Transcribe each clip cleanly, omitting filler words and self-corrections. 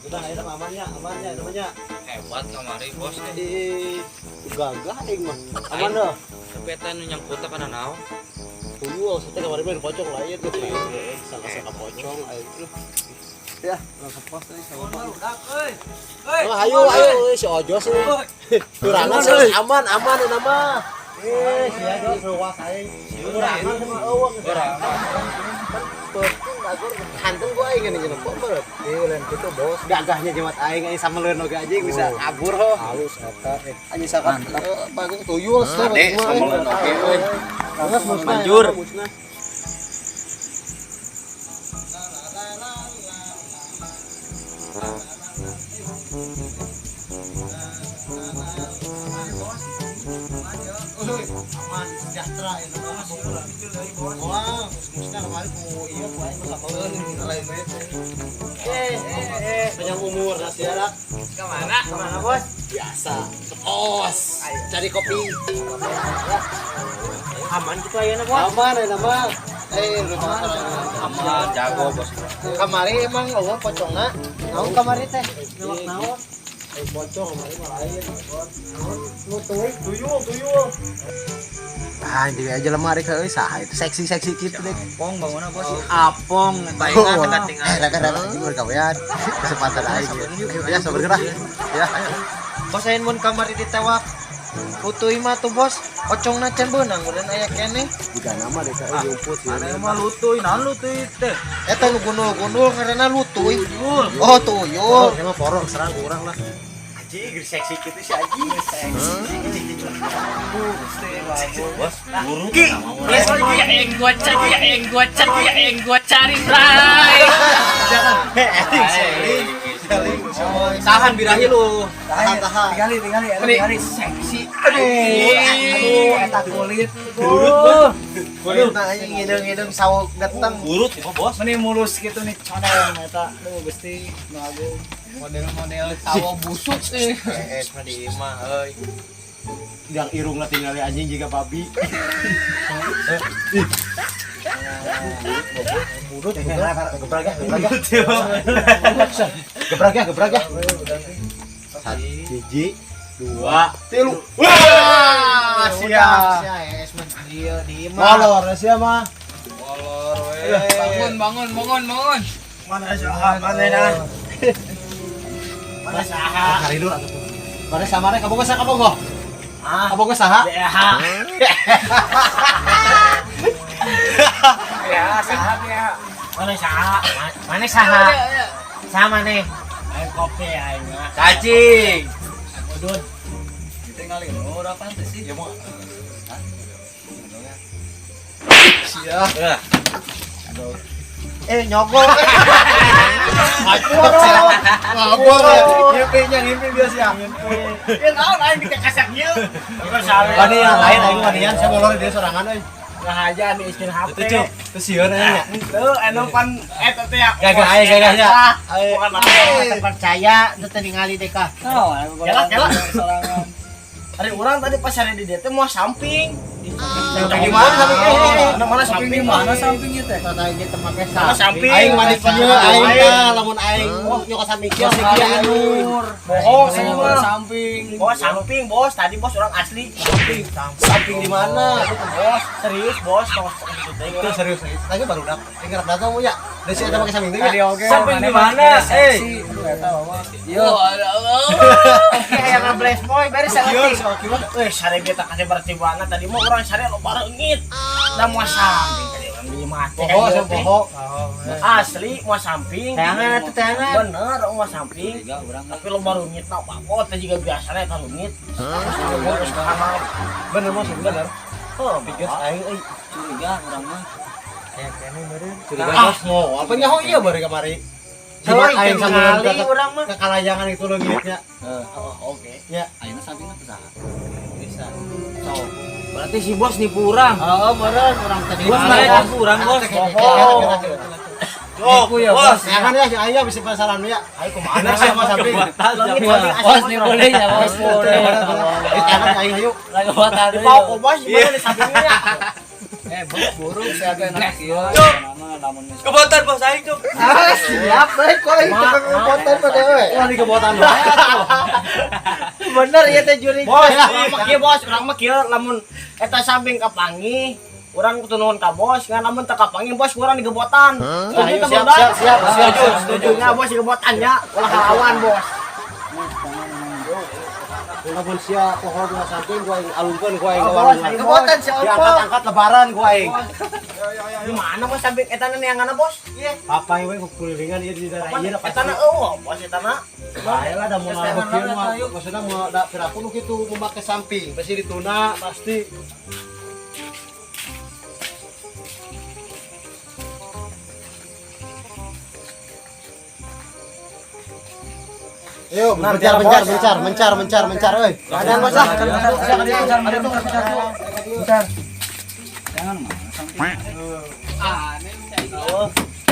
Udah, ayo amannya, amannya namanya. Hebat kamari bos. Ih, gagah aing mah. Aman dah. Tapi eta nu nyangkut kana naon? Tuyul, saya kamari main pocong lain tuh. Sangka-sangka pocong aing. Ya, langsung pos tadi sama Pak. Euy. Oh, ayo ayo si Ojos euy. Kurangan sih aman aman ini mah. Eh, sia geus ruas aing. Kurangan sama eueuh. Kan bagor hanten gua aing ngene nyelepok meureun. Ieu lain kitu, Bos. Gagahnya jemat aing aing sameleun oge anjing bisa kabur ho. Halus eta eh. Anjing sakat bagus tuyul sih. Ade, sameleun oge euy. Manjur. Aman sejahtera ya wah, musna kemarin ku iya ku aing sapeun lain bae. Eh, panjang umur sia lah. Kemana? Kemana, Bos? Biasa, ke pos. Cari kopi. Aman gitu ayeuna, Bos. Aman ya mah. Eh, lu Aman jago bos. Kamari emang eueuh pocongna. Naon kamari teh? Naon naon? Eh, pocong kamari mah lain. Naon? Nu teuing Tuyul, tuyul. Ah, jadi aja lemari ke euy saha itu seksi-seksi gitu deh. Apong bangunna bos. Apong, baingan dekat tinggal. Eh, raka raka anjing gawean. Kesempatan aing. Ya, sabar gerak. Ya. Bos ayeuna mun kamari ditewak. Utuy mah tuh bos, pocongna can beunang meureun aya keneh. Jika nama deh ka rumput ya. Ada mah lutuy, naon lutuy teh? Eta nu gundul-gundul ngaranna lutuy. Oh, tuyul. Emang porong serang kurang lah. Anjing, seksi gitu sih anjing. Bos, buruk. Yang gua cari, yang gua cari, yang gua cari, Bray. Jangan. Eh, seling. Tahan birahi lu. Tahan, tahan. Tinggali, tinggali, eta tinggali seksi. Aduh, Aduh, eta kulit. Burut, Bos. Kulit anjing ngideng-ngideng sawo geteng. Burut ya, bos. Meni mulus gitu nih coneng eta. Aduh, Gusti, nu agung. Model-model sawo busuk sih. Eh, mah di imah euy. Yang irungna tinggali anjing jiga babi. Burut gebrak ya, gebrak ya. Gebrak ya, gebrak ya. 1, 2, 3. Wah, sia. Sia di mah. Molor sia mah. Molor we. Bangun, bangun, bangun, bangun. Mana saha mana dah. Mana saha? Karidur atuh. Mana samare kabogoh saha kabogoh? Ah, kabogoh saha? BH. Ya, saha BH. Mana saha? Mana saha? Sama nih. Aing kopi aing mah. Cacing. Udud. Ditinggalin ora pantes sih. Ya mau. Sia. Ya. Nyogok. Ngabur ya. Ngimpinya ngimpi biasa ya. Ya naon aing dikakasak ieu. Wanian lain aing wanian saya molor dia sorangan euy. Nah aja nih istri HP. Itu cuk, itu sieun aing nya. Henteu anu pan eta teh ya. Gagah aing gagahnya. Bukan Teu percaya teu ningali deh kah. Kela kela. Hari urang tadi pas hari di dieu teh moal samping. Samping di mana samping? Mana mana samping Mana samping ieu teh? Tata ieu teu make Mana samping? Aing mandi kieu aing tah lamun aing nyokot samping kieu kieu aing. Bohong sih mah. Samping. Bos samping bos, tadi bos orang asli. Samping. Samping di mana? Bos, serius bos, tong Itu serius serius. Tadi baru dak. Tinggal datang mu ya. Dan si eta make samping teh ya. Samping di mana? Eh. Yo, Oke, aya ngables boy beres Sieun saeutik. si mah. Eh, sare ge tak kasih berarti banget tadi mah urang sare loba reungit. Da moal samping tadi urang di imah teh. Poho saya poho. Asli moal samping. Teangan atuh teangan. Bener, moal samping. Tapi loba reungit na babot teh juga biasana eta reungit. Terus kana. Bener mah bener. Heuh, Pikir aing euy. Curiga urang mah. Curiga bos mau. Apa nyaho ieu bari kamari. Kalau Cuma aing sambil kali urang mah. ke kalayangan itu leungitnya. Oh, oke. Ya. Ayeuna sampingna teh saha? Bisa. Berarti si bos nipu urang. Oh, meureun urang tadi. Bos mereka nipu urang, bos. Oh, Nipu ya, bos. Ya kan ya, si Ayah bisa penasaran ya. Ayo kumaha Bener sih sama samping. Bos nipu deh ya, bos. Eh, jangan aing hayu. Lagi buat Di bawah kobos gimana di sampingnya ya? Eh, bos buruk saya agak enak ieu. Kebotan bos aing tuh. Ah, siap baik kok aing tukang ngebotan pada we. Wah, di kebotan wae atuh. Bener ya teh juri. Bos, urang mah kieu bos, urang mah kieu lamun eta samping kapanggih, urang kudu nuhun ka bos, ngan lamun teu kapanggih bos urang digebotan. Setuju Ayo, teu, siap, Bos? siap, siap, siap. Setuju, setuju nya bos digebotan nya, ulah kalawan bos. Lamun sia poho dua samping gua aing alungkeun gua aing Oh, ka bos, warung. aing Kebotan si Opo. Diangkat-angkat lebaran gua aing. Di mana bos samping eta neanganna bos? Iya. Papa we kulilingan ieu di daerah ieu Eta na eueuh bos eta na. Bae lah da moal bekieu mah maksudna mau da piraku nu kitu memakai samping pasti dituna pasti. Ayo, mencar, mencar, mencar, mencar, mencar, mencar, euy. Ada bos ah. Jangan mah samping.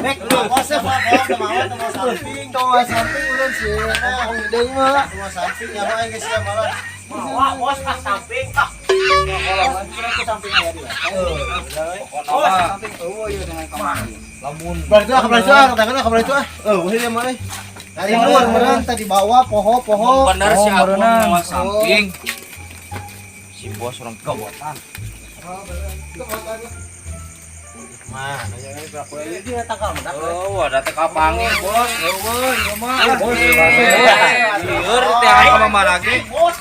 Nek, bos ya, bos, mau samping, Tong samping urang sih. Nah, deung mah. mau samping ya, aing geus ya malah. Wah, bos ah samping ah. Bos samping eueuh ieu dengan kamari. Lamun Belah itu ah, belah itu ah, tangan ah, belah itu ah. Eueuh ieu mah euy. Dari luar meureun tadi bawa poho poho. Bener si Abon mau samping. Si bos orang kebotan. Mah, Oh, ada teh kapangi, bos. Eueuh, ieu mah. Bos. Lieur teh aing ka mana lagi? Bos.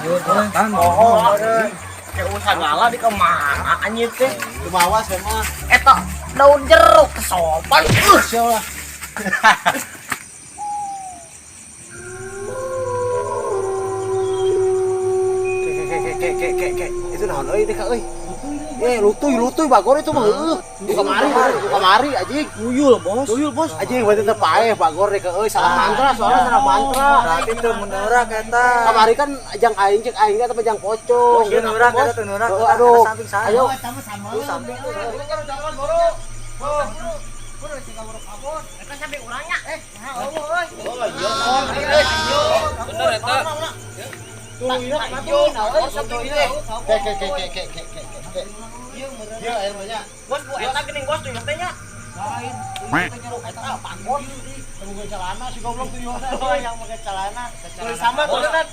Kebotan. Oh, kayak usaha segala di kemana anjir teh? Lumawas ya mah. Eta daun jeruk sopan. Sia lah. Ke ke ke ke ke. Itu naon euy teh ka euy. Eh, lutuy lutuy bagor itu mah heueuh. Ku kamari, ku kamari anjing. Tuyul, bos. Tuyul bos. Anjing berarti teu paeh bagor deh ka euy salah mantra soalnya salah mantra. Berarti teu menurak eta. Kamari kan jang aing cek aing teh jang pocong. Teu nurak eta teu nurak. Heueuh, aduh. Samping saha? Ayo. Tuh samping tuh. Eta samping urangnya. Bener eta. Tuluyna kumaha tuh? Ke ke ke ke ke ke ke. Ieu air mah nya. Bos bu eta geuning bos tuyul teh nya. Lain. Eta panggon. Tunggu celana si goblok tuyul. Oh, yang pakai celana. Tulis sama tuh kan.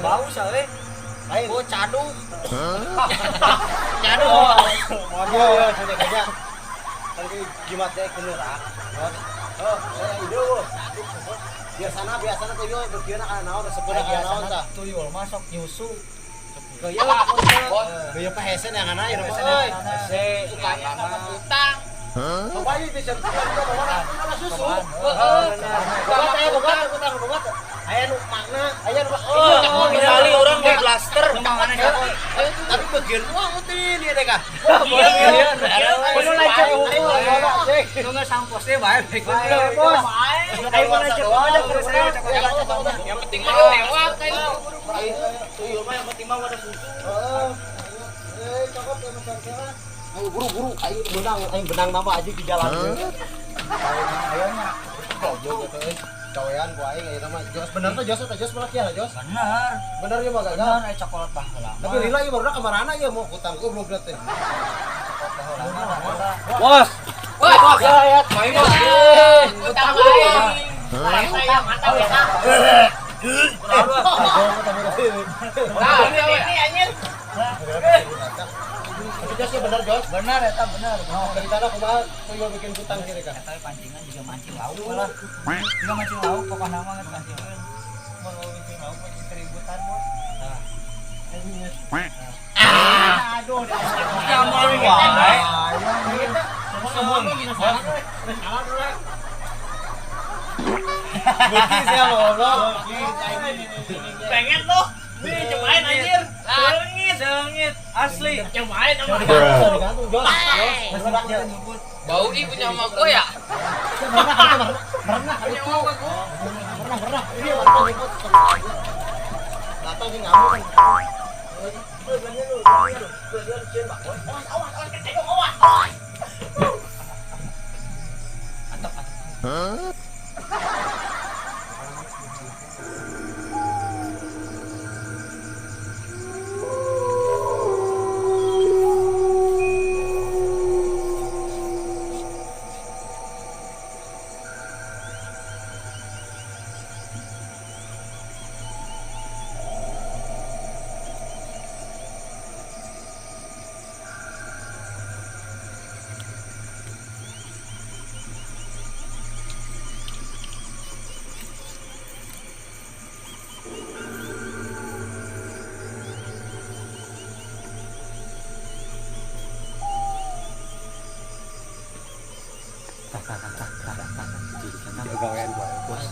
Bau sale. Lain. Oh, cadu. Cadu. Mau dia sudah kerja. Tadi jimat teh keneura. Oh, saya ide eueuh. Biasana biasana tuyul beukieuna kana naon resepna kana naon tah. Tuyul masuk nyusu. Gaya gaya pa hese yang ana ieu euy. Hese Sukanya sama utang. Coba ieu bisa mana susu. Heeh. Boga teh boga utang boga. Aya nu makna, aya nu Oh, kali orang mau blaster. Tapi bagian uang teh dia teh kah. Iya, Kudu lanjut unggul. Nu geus sampos teh bae Bae, bos. Ayo mana cek ada Yang penting mah tewak kayak. Tuyul mah yang penting mah ada susu. Heeh. Eh, cakep ya macam kira. Ayo buru-buru aing benang nama aja di jalan. Ayo nya. Goblok gitu euy. Cawean ku aing ayeuna mah. Jos bener tuh Jos eta Jos malah kieu Jos. Bener. Bener ieu mah gagal. Bener aya cokolot baheula. Tapi lila ieu barudak kamarana ieu mau hutang goblok teh. Bos. Wah, Bos, ya ya. Main bos. utang aing. Mantap mantap ya. Nah, ini anjir. Tapi Jos ieu bener Jos. Bener eta bener. Ceritana kumaha tuyul bikin hutang kira kah? Eta pancingan juga mancing lauk lah. Juga mancing lauk pokokna mah geus mancing. Mun mau mancing lauk mancing keributan bos. Tah. Aduh, Jamur wae. Bukti sih lo goblok. Pengen tuh. Nih, cobain anjir. Sengit, sengit asli. Cobain sama. Digantung Jos. Bau ih punya sama gua ya? Pernah Punya sama gua. pernah pernah. Ini waktu nyebut. Datang sih ngamuk kan. Awas, awas, awas, ketengok, awas. Awas. Gawean gua. Bos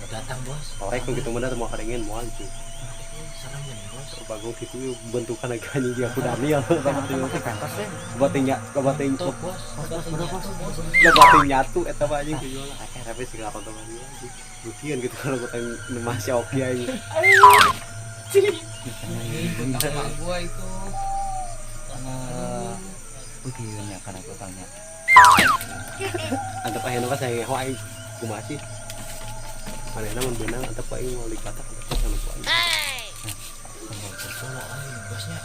datang bos. Torek nu kitu mah teu moal kadengin moal cuy. Serem ya bos. Bagong kitu bentukan agak anjing dia aku Daniel. Pantas deh. Bating nya, bating Tuh bos. Bos bos bos. bating nyatu eta mah anjing tuyul. Akeh tapi sih lapan teman dia anjing. Buktian gitu kalau gua tanya masih oke anjing. Utang sama gua itu. Begini karena utangnya. Antep ayeuna mah saya ngeho aing kumaha sih? Manehna mun beunang antep aing mau dipatak antep aing ku aing. Bosnya.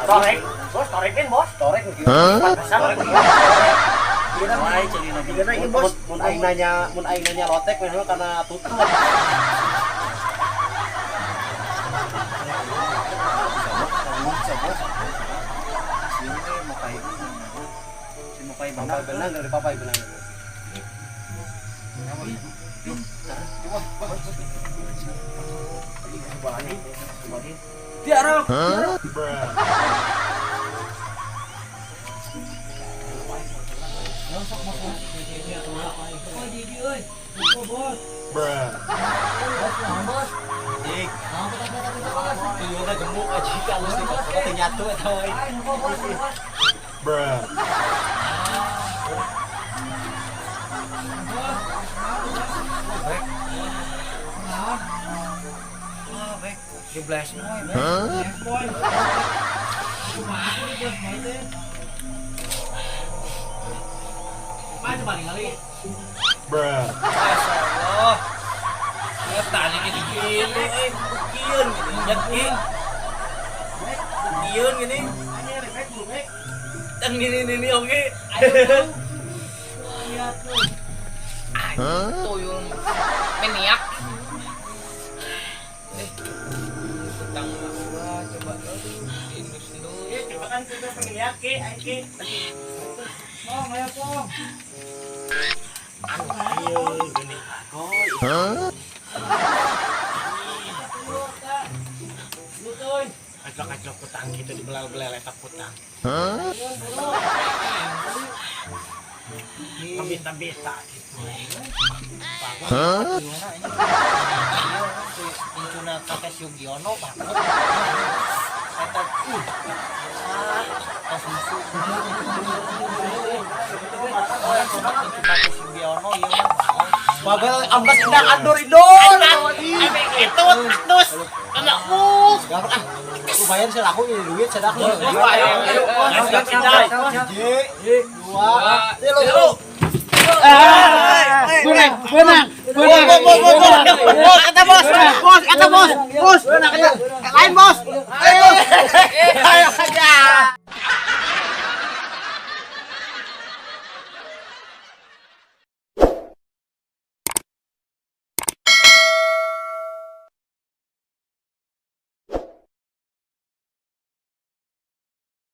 Torek, bos, torekin bos. Torek Gimana bos? Mun aing nanya lotek memang karena tutup. Papai benang dari papai benang. Tiara. Tuyulna gemuk aja halus nih kok nyatu eta wae. Bek. Naon? Ah, Bek, di blast moy, Bek. Boy. Kumaha di blast moy teh? Mana coba ningali? Masya Allah. Ya tali gini gini, eh, bukieun gini, ya ki. Bukieun gini. Dan gini gini oke. Lihat tuh. Tuyul maniak. Eh, utang mah gua coba indus-indus. Eh, coba kan kita pengen lihat ki, ayo ki. Pong, ayo Pong. Ayo, gini. Kacok-kacok kutang gitu dibelal-belal eta kutang. Beta-beta gitu. Gimana ini? Incuna kakek Sugiono banget. Eta tos musuh. Incu kakek Sugiono ieu mah banget. Babel amblas indang andur idon. Itu terus anak bus. Gampang ah. Lumayan sih laku ini duit sedak lu. Ayo, ayo, Siap, siap, siap, siap. Hiji, dua, tilu. Benang, benang, benang. Bos, bos, bos, bos, eta bos, bos, eta bos, bos, eta lain bos. Ayo, bos.